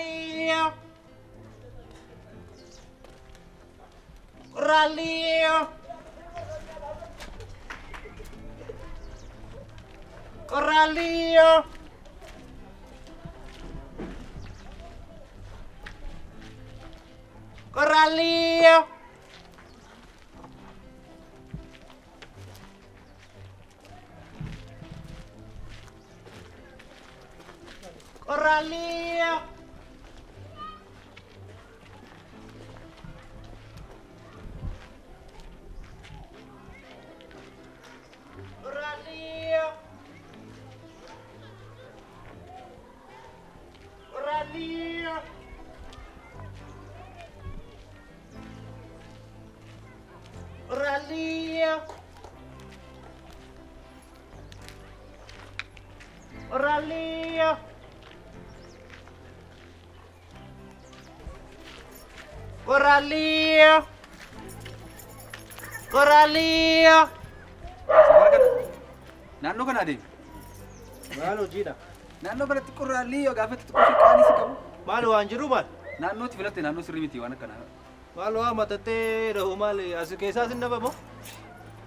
Qorraalliyo. Qorraalliyo. Qorraalliyo. Qorraalliyo. Qorraalliyo. Qorraalliyo. Qorraalliyo. Qorraalliyo. Qorraalliyo. Qorraalliyo. Qorraalliyo. Safara kana naannoo kana adeemi. Maal hojiidha? Naannoo kanatti qorraalliyyoo gaafa itti xiqqoo qaanii si qabu. Maal waan jiru maal? Naannootti filatte naannoo sirrii miti waan akkanaa. Maal waa matattee dhahu maal as keessaa sin dhabamoo?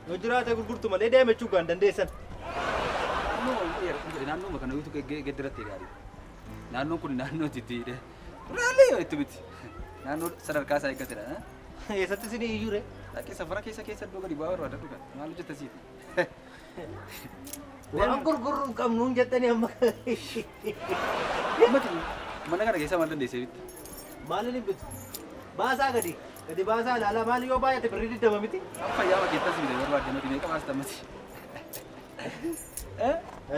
Yoo jiraate gurgurtu malee deemechuu gaan dandeessan. Naannoo naannoo kana yuutu geddiratte gaarii. Naannoon kun naannoo itti qorraalliyyoo itti miti. Naannoo sadarkaa isaa eeggatedha. Eessatti isin iyyuu ree? Dhaqee safara keessa keessa iddoo gadi bu'aa barbaadadhu kan maal hojjetta siiti. Waan gurgurru hin qabnu hin jettanii amma. Ammati mana kana keessaa maal dandeessee bitta? Maaliin hin bitu? Baasaa gadi. Gadi baasaa ilaalaa maali yoo baay'ate birrii 20 miti? Amma fayyaa makeettas bite barbaadde mati meeqa baasta ammati?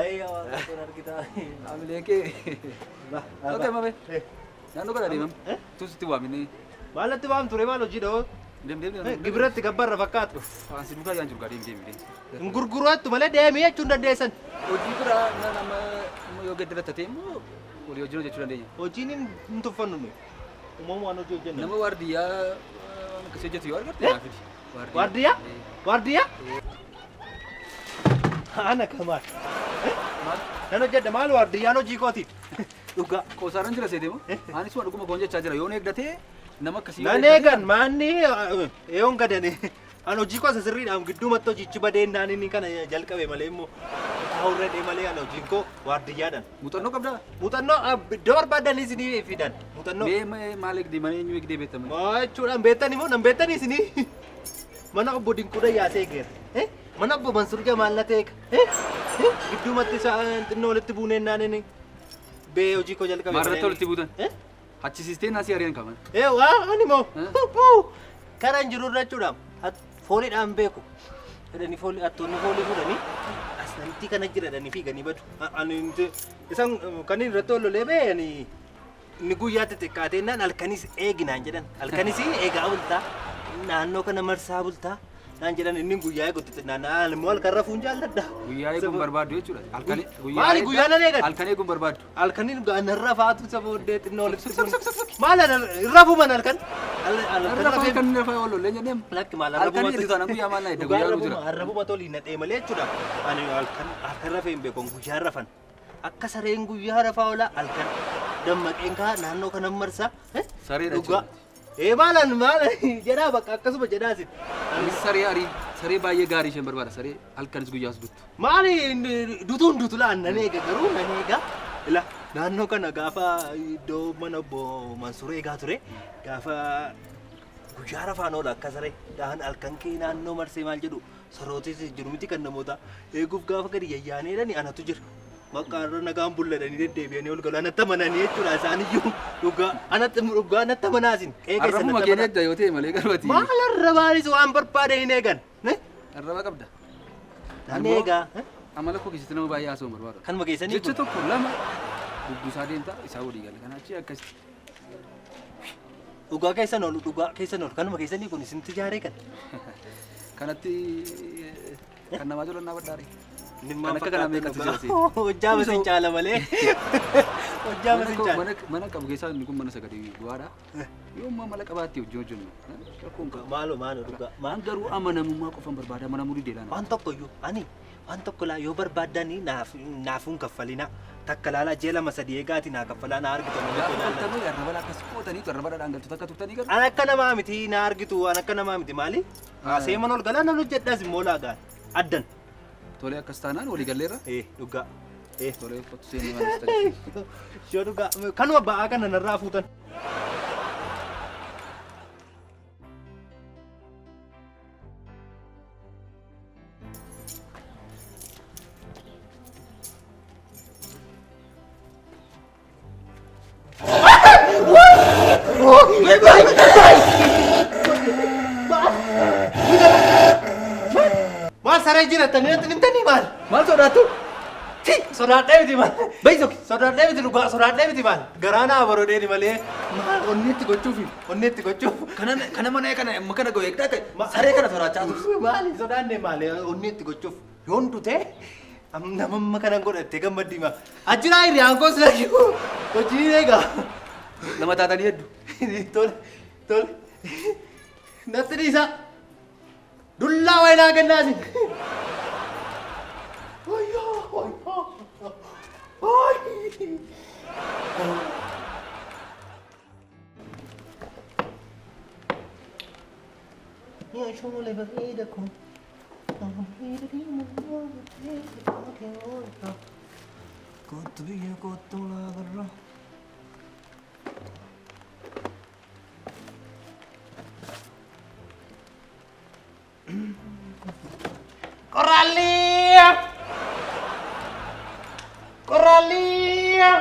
Ayyaa waan tokkoon argita. Haamilee kee. Okay mame. Naannoo kana deemam. Eh? Tus itti waamine. Maalatti waam ture maal hojii dhahoo? Deem deem deem. Gibiratti gabbarra fakkaatu. Waan si duukaa yaan jiru gaa deem deem deem. Hin gurguraattu malee deemee jechuun dandeessan. Hojii biraa nama yoo gadi ta'e immoo walii wajjin hojjechuu dandeenya. Hojiin hin tuffannu nuyi. Uumamumaan hojii hojjenna. Nama waardiyyaa waan akkasii hojjetu yoo argatte naa fidi. Waardiyyaa? Waardiyyaa? Ana kamaal. Maal? Nan hojjedha maal waardiyyaan hojii kooti. Dhugaa. Qoosaaran jira seete moo? Anis waan dhuguma koon jechaa jira. Yoon eegdatee nama akkasii yoo Nan eegdatee- eegan maanni yoon gadani. An hojii koo isa sirriidhaan gidduumatti hojichi badeennaan inni kana jalqabe malee immoo taa'urra dhee malee an hojiin koo waardiyyaadhaan. Muuxannoo qabdaa? Muuxannoo iddoo barbaadan isinii fidan. Muuxannoo. Mee maal eegdee mana eenyu eegdee beektama? Maa jechuudhaan beektani moo nan beektanii isinii? Mana obbo Dinquu Dayyaasee eegeera. Mana obbo Mansuur Jamaal na teeka. Gidduumatti xinnoo walitti buuneennaan inni bee hojii koo jalqabe. Maarratti walitti buutan? Eh? Hachisiistee naasii ari'an qaban. Eh, waa ani moo? Eh? Karaa hin jiru irra jechuudha. Fooliidhaan beeku. Jedhanii foolii hattoonni foolii fuudhanii as namtii kana jira jedhanii fiiganii badu. Ani isaan kan inni irratti ol lolee bee ani inni guyyaatti xiqqaatee naan halkanis eeginaan jedhan. Halkanis eegaa bultaa naannoo kana marsaa bultaa naan jedhan inni guyyaa eegutti xinnaan immoo halkan rafuun jaalladha. Guyyaa eeguun barbaaddu jechuudha. Halkan Maali guyyaa nan eegan? Halkan eeguun barbaaddu. Halkanin narra faatu isa booddee xinnoo walitti buune. Maal rafuman halkan? Halkan Rafaa rafee kan rafaa oolu illee jedhee. Lakki maal Halkan itti taanaan guyyaa maal na edda guyyaa nu jira. Arrabuma tolii na dhee malee jechuudha. Ani halkan halkan rafee hin beeku guyyaa rafan. Akka sareen guyyaa rafaa oola halkan dammaqeen kaa naannoo kanan marsaa. Sareedha Dhugaa. Ee maalan maal jedhaa bakka akkasuma jedhaasin. Anis saree arii saree baay'ee gaarii isheen barbaada saree halkanis guyyaas duttu. Maali dutuun dutu laan nan eega garuu nan eega. Ila naannoo kana gaafa iddoo mana obbo Mansuur eegaa ture gaafa guyyaa rafaan oola akka saree dhaan halkan kee naannoo marsee maal jedhu sarootis jiru miti kan namoota eeguuf gaafa gadi yayyaanee jedhani anatu jira. Bakka irra nagaan bulladhanii deddeebi'anii ol galu anatti amananii jechuudha isaaniyyuu dhugaa anatti dhugaa anatti amanaasin qe'ee keessa Arrabuma natti kee amanaa. eegda yoo ta'e malee garbati. Maal arrabaanis waan barbaade hin eegan. Arraba qabda. Nan eegaa. Amala koo keessatti nama baay'ee haasa'u barbaada. Kanuma keessanii Jecha tokko lama dubbisaa deemta isaa walii gala. Kana achi akkasitti. Dhugaa keessan oolu dhugaa keessan oolu kanuma keessanii kun isintu ijaaree kan. Kanatti kan namaa jolannaa badhaare. Inni Kan akka kanaa meeqatu jira seeti? Hojjaa masin caala malee. Hojjaa masin caala. Mana qabu keessaa inni kun mana sagalee bu'aadha. Yoo ammaa mala qabaatte hojii hojjennu. Rakkoon qabu. Maaloo maaloo dhugaa. Waan garuu amanamummaa qofan barbaada amanamuu didee laana. Waan tokko iyyuu ani Waan tokko laa yoo barbaaddanii naafuun kaffalina. Takka laalaa ji'a 2 3 eegaati naa kaffalaa naa argitu amma Gaafa tokko ilaallan. galtanuu arraba akkas qootanii arraba dhadhaan galtu takka turtanii galu. An akka namaa miti naa argitu an akka namaa miti maali? Seeman ol galaa nan hojjedhaas immoo laagaan addan. Tolee akkas taanaan walii galleerra. Ee dhugaa. Ee. Tolee kottu seenii mana sitti. Yoo dhugaa kanuma ba'aa kana narraa fuutan. Maal saree jirattanii natti himtanii maal? Maal sodaattu? Ti sodaadhee miti maal? Beeksisa sodaadhee miti dhugaa sodaadhee miti maal? Garaa naa baroodheeni malee maal onneetti gochuufi onneetti gochuuf. Kana mana kana amma kana ga'u eegdaa ta'e saree kana sodaachaa turte. Maali sodaanne maali onneetti gochuuf yoon dute namamma kana godhattee gammaddii maal? Ajjiraa hiriyaan koos lakkuu hojii eegaa. Lama taatanii hedduu. Tole tole natti dhiisaa. Dullaa wayinaa kennaasi. Wayyoo wayyoo. Yaa shoolee bareeda kun. Kottu biyya kottu laagarra. Qoraallee! Qoraallee!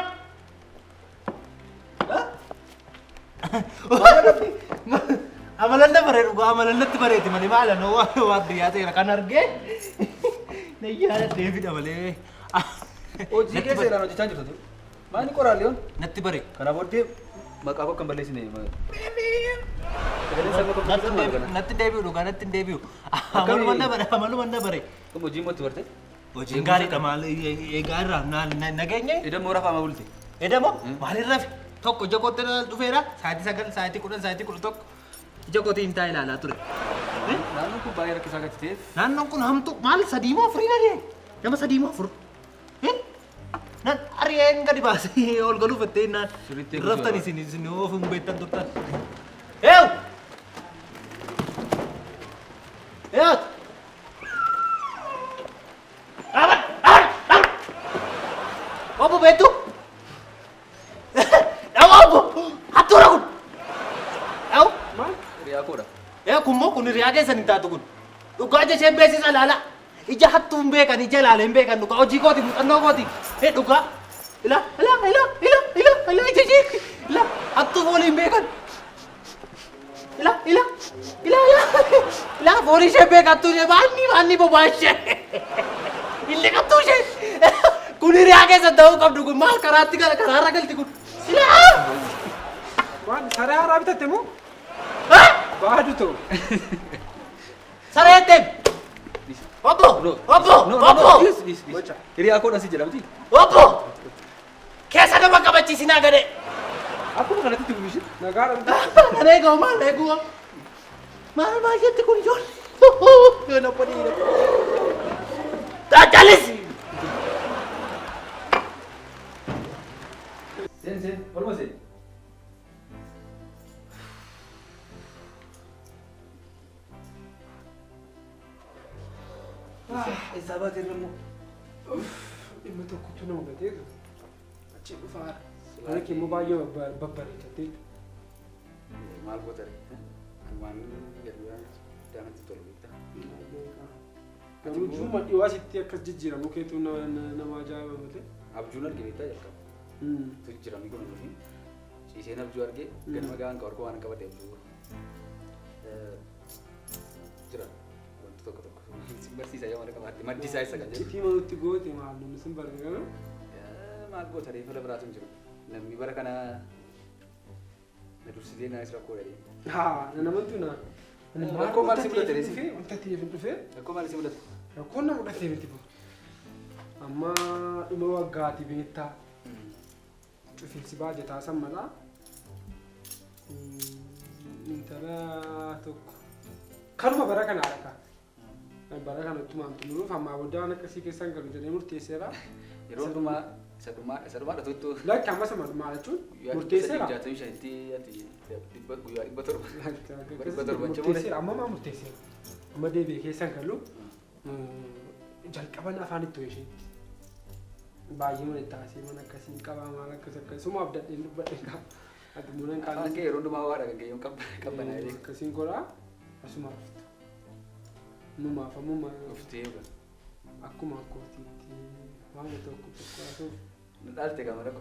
Amalanna bareedu dhugaa amalannatti bareedi malee maala noo waardiyyaa ta'eera kan argee na yaadadhee fida malee. Hojii kee seeraan hojjechaa jirtu. Maali qoraalliyoon? Natti bare. Kana booddee maqaa koo kan balleessine. Sagalee saba koo maal kana? Natti deebi'u dhugaa natti deebi'u. Amaluma bare amaluma bare. Hojii mootti barte? Hojiin gaariidha maal eegaa irraa nageenye. Edammoo rafaa ma bulte? Edamo maalin rafe tokko ija kootti dhufeera sa'aatii 9 sa'aatii 10 sa'aatii 11 ija kootii hin taa'e ilaalaa ture. Naannoon kun baay'ee rakkisaa gati ta'eef. Naannoon kun hamtu maal 3 moo 4 ari'ee nama 3 moo 4 nan ari'een gadi baasee ol galuuf jettee naan raftan isin isin oofuun beektan turtan. Eew! Eew! Dhaaban! Dhaaban! Dhaaban! Obbo beektu? Dhawa obbo! Hattuura kun! Dhawu! Maal? Hiriyaa koodha. Ee kun moo kun hiriyaa keessan hin taatu kun. Dhugaa ija isheen beeksisa ilaala. Ija hattuu hin beekan ija ilaalee hin beekan dhugaa hojii kooti muuxannoo kooti. Ee dhugaa. Ila ila ila ila ila ila ija ishee ila hattuu foolii hin beekan. Ila ila ila ila ila foolii ishee beeka hattuu ishee baanni baanni bobaa ishee. Illi hattuu ishee. Kun hiriyaa keessan ta'uu qabdu kun maal karaatti gala karaarra galti kun. Ila. Maal saree haaraa bitatte moo? Baadu ta'u. Saree jetteen. Obbo! Obbo! Obbo! Hiriyaa koodha si jedhamti. Obbo! Keessa nama qabachiisinaa gadhee. Akkuma kanatti itti buushi. Nagaadha. Kan eegamu maal eeguu? Maal maal jetti kun ijoollee? Yoo na podii. Callis! Seen seen olma seen. Eessaa baatee immoo? Dhimma tokkotu nama gateetu achi dhufaa. Mana kee immoo baay'ee babbareechatee. Maal goota ree? Waan gadi daanatti tolu beektaa? Garuu juma dhiyoo asitti akkas jijjiiramu keetu nama ajaa'iba malee. Abjuun arge beektaa jalqaba. Jijjiiramni kun hin dhufin. Ciiseen abjuu arge ganama gahaan ka horkoo waan qabadhe abjuu. Jira wanti tokko tokko si barsiisa yoo mana qabaatte maddi isaa isa kan jedhu. Citii manutti goote maal namni sin barre garuu. Maal goota ree fala biraatu hin jiru. Namni bara kana na dursitee naanis rakkoo dha. Haa namantu na. Rakkoo maal si mudate reesi? Wanta ta'eef hin dhufee. Rakkoo maal si mudate? Rakkoon na mudate miti bu. Amma dhuma waggaati beektaa. Cufiinsi baajataa san malaa. Intala tokko. Kanuma bara kanaadha kaa. Bara kana ittumaan xumuruuf ammaa booda waan akkasii keessan galu jedhee murteesseera. Yeroo hundumaa isa dhumaa isa dhumaa dhatuuttu. Lakki amma sama dhumaa jechuun murteesseera. 65tti ati dhibba guyyaa 700. 700 achi booda. Murteesseera amma maa murteesseera. Amma deebi'ee keessan galu jalqaban afaan itti isheetti. Baay'ee mana itti haasee mana akkasii qabaa maal akkas akkasuma abdadheen dubbadheen qaba. Ati munan Afaan qaala. kee yeroo hundumaa waa dhaggeeyyoon qabbanaa'ee beeka. Akkasiin godhaa asuma dhuftu. Numaaf ammuma Dhuftee yookaan. akkuma akkootiitti waan tokko tokko haasa'uuf Nu dhaalte gama rakko.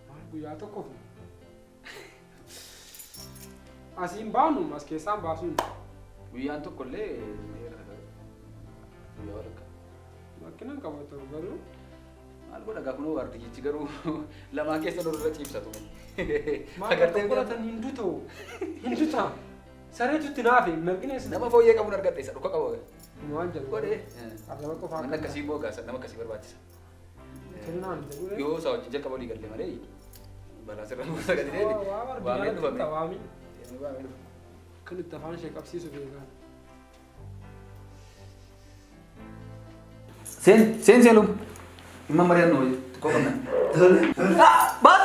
maal guyyaa tokkoof. Asiin baanu as keessaan baasuun Guyyaan tokko illee dheerata garuu. Guyyaa walakkaa. rakkinaan qabatu garuu Maal godha gaa kunoo waardiyyichi garuu lamaan keessa lolurra ciibsatu. maal Agartee godhatan hin dutu hin duta sareetu itti naafe margina isa nama fooyyee qabuun argadhe isa dhuka qaba. waan jedhu Godhee. Arraba qofaa Manni akkasii immoo gaa nama akkasii barbaachisa. kennaan jedhu Yoo isaa wajjin jalqaba olii galle malee balaa sirra buusa gadi deebi. Waamee dhufame. waami Waamee dhufa. kan itti afaan ishee qabsiisu beekaa. Seen seen seenum. Dhimma mari'annu xiqqoo qabna. Baas!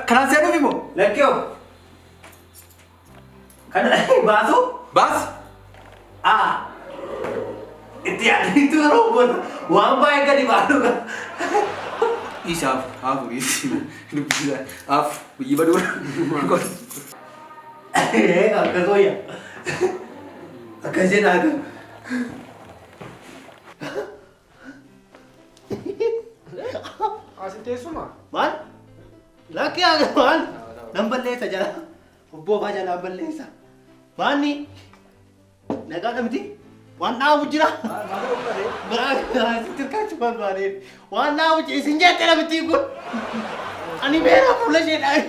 Kanaan seenuuf immoo? Lakkiyoo. Kana baasu? Baas! Aa. Itti yaadaniitu yeroo waan baay'ee gadi baanu. Isaaf hafu dubbisa hafu biyyi baduu. Akkas wayya. Akkas jedhaa kan. Asin teessuma Maal? Lakki maal? Nan balleessa jala. Obbo Faa jalaan balleessa. Maanni? Nagaadha miti? Waan dhaabu jira. Sitti hirkaachuu barbaadeen. Waan dhaabu jira. Isin jette namitti kun. Ani beera fuula isheedhaan.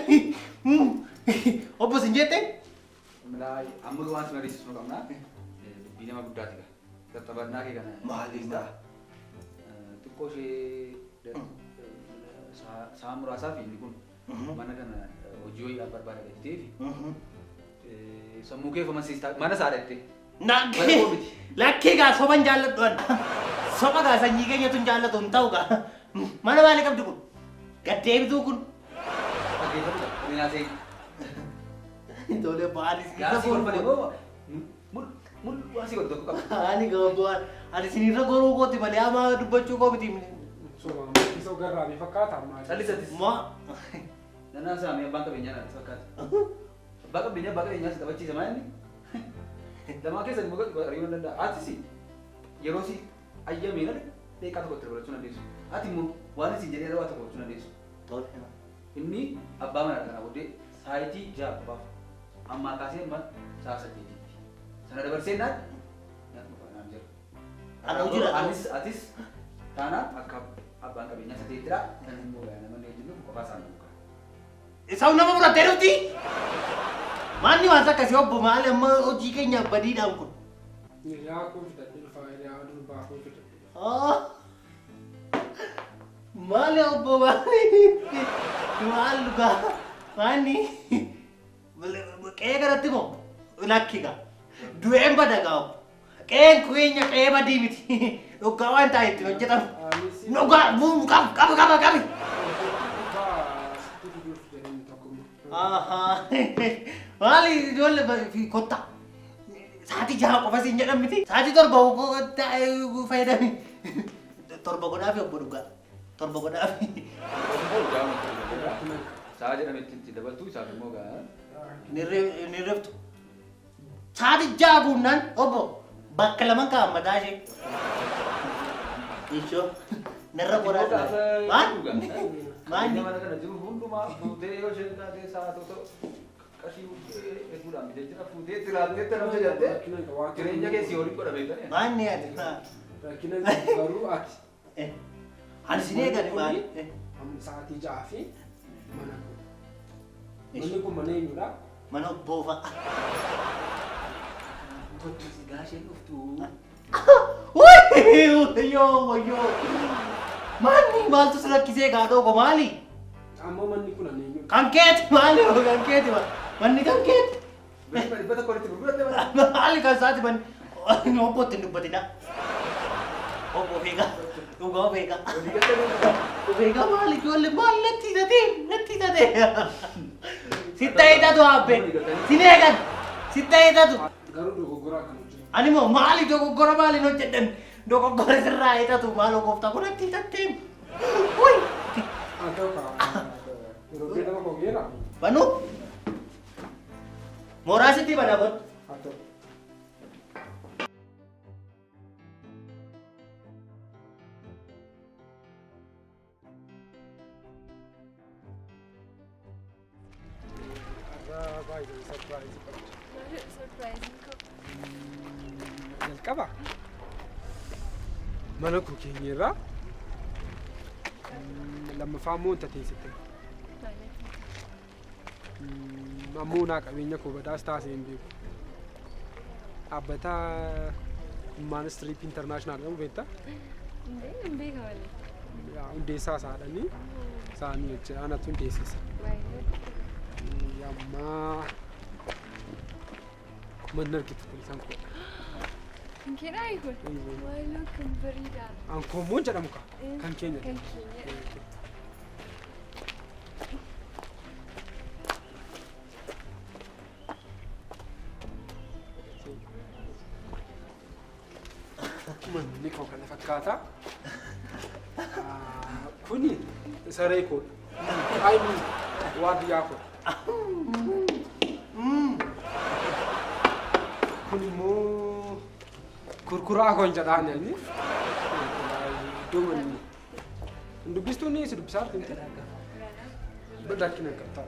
Obbo isin jette? Amma waan si mariisisu qabna. Dubbii nama guddaati gaa. Tattaphannaa kee kana. Maali gaa? Xiqqoo ishee sa'a muraasaaf inni kun mana kana hojii wayiidhaaf barbaada gadi ta'eef sammuu kee famansiistaa mana isaa dhatte. Naggee. Lakkee gaa soban jaalladhu an. Soba gaa sanyii keenyatu hin jaallatu hin ta'u gaa. Mana maalii qabdi kun? Gaddeebituu kun. Dhaggeeffatu inni naasee. Tole baali. Gaasii kolfanii moo mul mul waan si godhu tokko qaba. Ani gabbaan ani isinirra goruu kooti malee hamaa dubbachuu koo miti. Sobaan isa garraamii fakkaata maali? Callisatis. Ma Nannaan saamee abbaan qabeenyaa natti fakkaata. Abbaa qabeenyaa abbaa qabeenyaa si taphachiisa maa inni? Lamaan keessan immoo ari'uu hin danda'a. Atis yeroo si ayyameen ala daqiiqaa tokko itti dabalachuu dandeessu. Ati immoo waan isin jedhee waa tokko gochuu dandeessu. Tole. Inni abbaa manaa kana booddee saayitii 6 qofaaf ammaa kaasee amma sa'a 8tti. Sana dabarsee naan naan dhufa naan jira. Ana hojii Anis atis taanaan akka abbaan qabeenyaa isa ta'ettidha. Kan immoo namoonni wajjin dhufu qofaa isaan dhufu. Isaan nama fudhattee dhufti? Maanni waan akkasii obbo maali amma hojii keenyaaf badiidhaan kun? Hiriyaa koo fidadhee dhufa hiriyaa durbaa koo fidadhee dhufa. Maali obbo maali? Maal dhugaa? Maanni? Qe'ee kanatti moo? Lakki gaa. Du'een bada gaa obbo. Qe'een keenya qe'ee badii miti. Dhugaa waan ta'e ittiin hojjetamu. Anis Dhugaa qab qab qaba qabi. durbaa sitti fiduuf jedheen tokko. Maali ijoollee kottaa. Sa'aatii 6 qofa siin jedhan miti. Sa'aatii 7 fayyadami. 7 godhaafi obbo dhugaa. 7 godhaafi. Sa'a jedhametti itti dabaltu isaaf immoo gaa. Ni riftu. Sa'aatii 6 guunnaan obbo bakka laman kaa'an mataa ishee. Ishoo narra qoraa. Maal? Maal? Mana kana jiru hundumaa fuutee yoo isheen taatee sa'a tokko qarshii eeguudhaan bitee jira fuutee itti laaltee itti namsa jettee jireenya keessi olii godha beektanii. Maal ni ati? Rakkina garuu ati. Ani sin eegale maali? Sa'aatii 6 fi mana kun. Manni kun mana eenyudha? Mana obboo fa'a. Gaasheen dhuftu. Wayyoo wayyoo. Maanni maaltu si rakkisee gaa dhoogo maali? Amma manni kun ana eenyudha? Kan keeti maali kan keeti manni kan keeti. Birrii 100 walitti gurguratte mana. Maali kan isaati ban obbo ittiin dubbatina. Obbo of eegaa. Dhugaa of eegaa. Walii galtee nama. Of eegaa maali ijoollee maal natti hitatee natti hitatee. Sitta hitatu abbe. Sin eegan. Sitta hitatu. Garuu dogoggora akkam hojjetu. Ani immoo maali dogoggora maaliin hojjedhan dogoggora sirraa hitatu maaloo gooftaa kun natti hitattee. Uy. Haa ta'u kaa yeroo beelama koo geera. Banuu. Mooraa sitti banaa bon. Haa ta'u. Har'a baay'ee sarpiraayizii qabdi. Surprising koo. Jalqaba mana koo keenyerraa lammaffaa immoo wanta teessite. Ammoo naa qabeenya koo badaas taasisee hin beeku. Dhaabbata Human Street International jedhamu beektaa? Hin beeka malee. Hundeessaa isaadhanii isaanii jechuudha. Anatu hundeessisa. Ammaa manni argitu kun isaan koodha. Kan keenyaa kun? Maaloo kan bareedaa. Ankoommoon jedhamu kaa kan keenya. Kan keenya. Manni koo kana fakkaata. Kuni saree koodha. I mean waardiyyaa koodha. Kun immoo kurkuraa koon jedhaan ani. Iddoo manni. Dubbistuun si dubbisaa jirti miti? Rakkina hin qabtaa.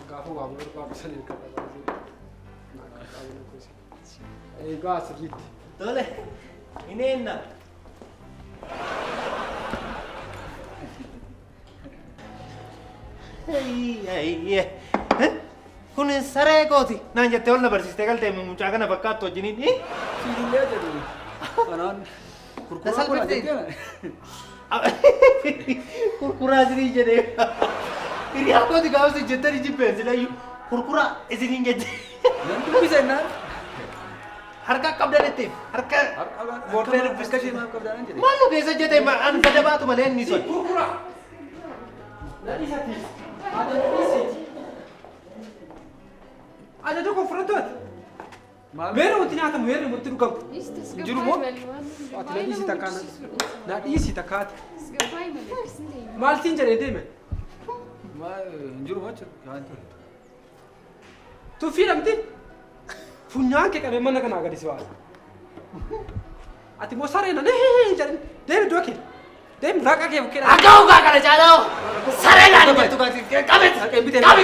Gaafa waa barbaadu sana hin qabata. Egaa sirriitti. Tole. Hin eenna. Kun saree kooti naan jettee ol na barsiistee galtee mucaa kana fakkaattu wajjiniin. Fiilillee jedhu. Kanaan kurkuraa kun jettee. Kurkuraa isinii jedhee. Hiriyaa kooti gaafa isin jettanii jibbeen silayyuu kurkuraa isiniin jette. Nan dubbisa jennaan. Harka qabdan ittiin harka Mortee dubbisa ishee maaf qabdaa nan jedhe. Maal nu keessa jette an fada baatu malee inni sun. Kurkuraa! Na dhiisati. Ajaja dhiisiti. Ajaja koo fudhattooti. Meerri wanti nyaatamu meerri wanti dhugamu. Jiru moo? Ati na dhiisi takkaa na dhiisi takkaati. Maal siin jedhee deeme? Hin jiru moo jechuudha? Tuffii dhabdi. Funyaan kee qabee mana kanaa gadi si baasa. Ati immoo saree na jedhin deemi iddoo kee. Deemi raqa kee bukkee Akka ugaa kana caalaa saree naan jettu qabi qabi qabi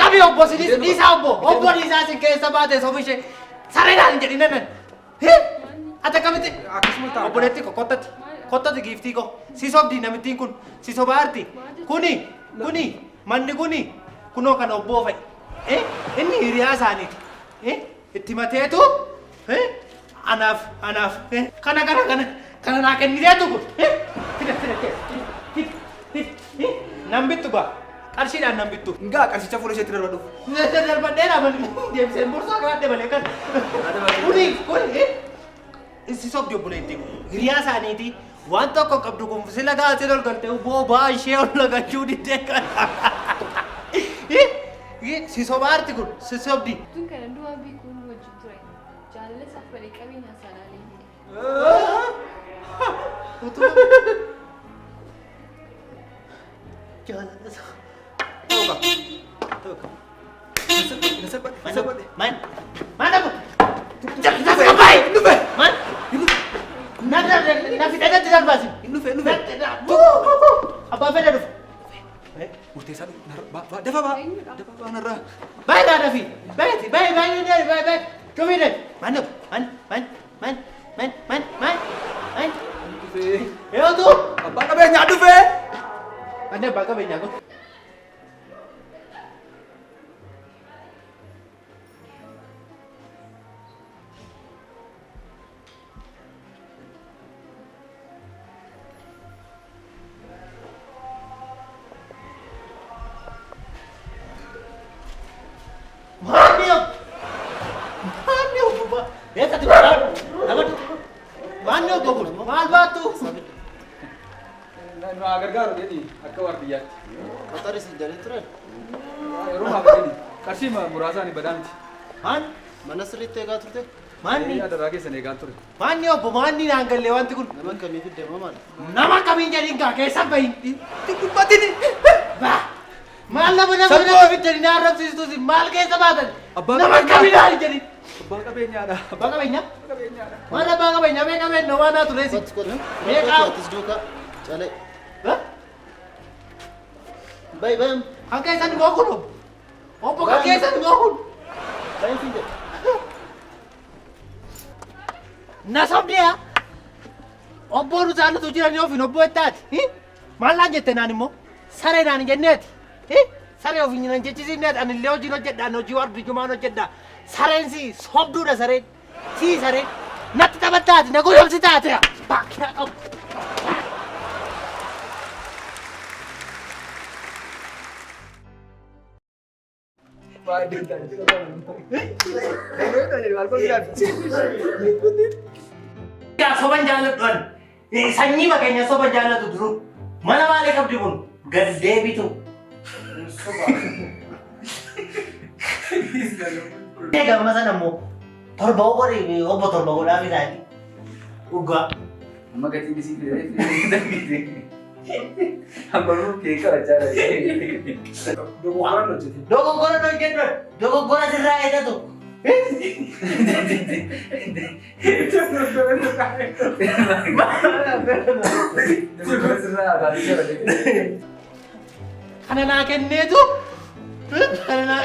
qabi obbo sinis dhiisaa obbo obbo dhiisaa sin keessa baate sofi ishee saree naan jedhin nan. Ati akkamitti Akkasuma ta'a. obboleetti ko kottatti kottatti giiftii ko si sobdi namittiin kun si sobaarti kuni kuni manni kuni kunoo kan obboo fa'i inni hiriyaa isaaniiti itti mateetu anaaf anaaf kana kana kana kana naa kenniteetu kun fida fida fida fida nan bittu gaa qarshiidhaan nan bittu. Ngaa qarshicha fuula isheetti darbadhuuf. Darbadheera malee deebiseen borsaa kaadhe malee kan kuni kuni si sobdi obboleettii kun hiriyaa isaaniiti waan tokko qabdu kun sila gaasee ol galtee boobaa ishee ol lagachuu diddee kan si sobaarti kun si sobdi. Tun kana duwwaa beekuun wajjin ture. Jaalala isaaf malee qabeenya isaa ilaalee hin Jaalala isaa. Tokko. Man. Man aku. Sampai. Man. Na na na fidadatti darbasi. Hin dhufe hin dhufe. Abbaa fedha dhufe. Murteessaa dhufe. Dafa baa. Dafa baa narraa. Baay'ee naa dafi. Baay'ee baay'ee baay'ee baay'ee baay'ee. Cufi dha. Man man man man man man man man. Dhufe. Eeyotu. Abbaa qabeenyaa dhufe. Manni abbaa qabeenyaa kun. Malumaaf jedhi. Qarshii muraasaan badaa miti. Maan? Mana sirriitti eegaa turte? Maanni? Adaraa keessan eegaan ture. Maanni obbo maanni naan galle wanti kun? Nama akkamii fidde moo maal? Nama akkamiin jedhin gaa keessa bahin. Dubbatini. Bah. Maal nama nama nama fiddanii na arrabsiistuusi maal keessa baatan? Abbaa Nama qabeenyaa. akkamiin naan jedhin. Abbaa qabeenyaadha. Abbaa qabeenyaa? Abbaa qabeenyaadha. Maal abbaa qabeenyaa mee qabeenya waan naa tureesi? Kottu kottu. Meeqa? Atis duukaa. Calee. Bayi bayi. Kan keessan immoo kun obbo. Obbo kan keessan immoo kun. Bayi siin jedhe. Na sobdeeya. Obbo nu jaallatu jiranii ofiin obbo ettaati. Maal naan jette naan immoo? Saree naan hin jenneeti. Saree ofiin nan jechisiifneeti. Ani illee hojiin hojjedha. Ani hojii waardiyyummaan hojjedha. Sareen si sobduudha sareen. Sii sareen. Natti taphattaati. Na goyomsitaati. Baakkaa qabu. Yaa soban jaalladhu ani. Sanyii makeenya soban jaallatu duru. Mana maalii qabdi kun? Gad deebitu. Gamma sana immoo torba godhi obbo torba godhaa fidaati. Dhugaa. Amma gatiin isii fidee. Amma kee qabachaa jira. Dogoggoraan hojjete. Dogoggora hojjedhu. Dogoggora sirraa eegatu. Kana naa kenneetu. Kana naa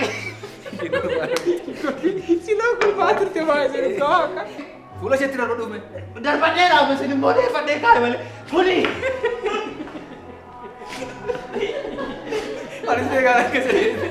Silaa kolfaa turte baay'ee dhugaa akka. Fuula isheetti darba dhume. Darbadhee dhaabu isin immoo deeffadhee kaa'e malee. Kuni. Anis beekaa akka jedhee.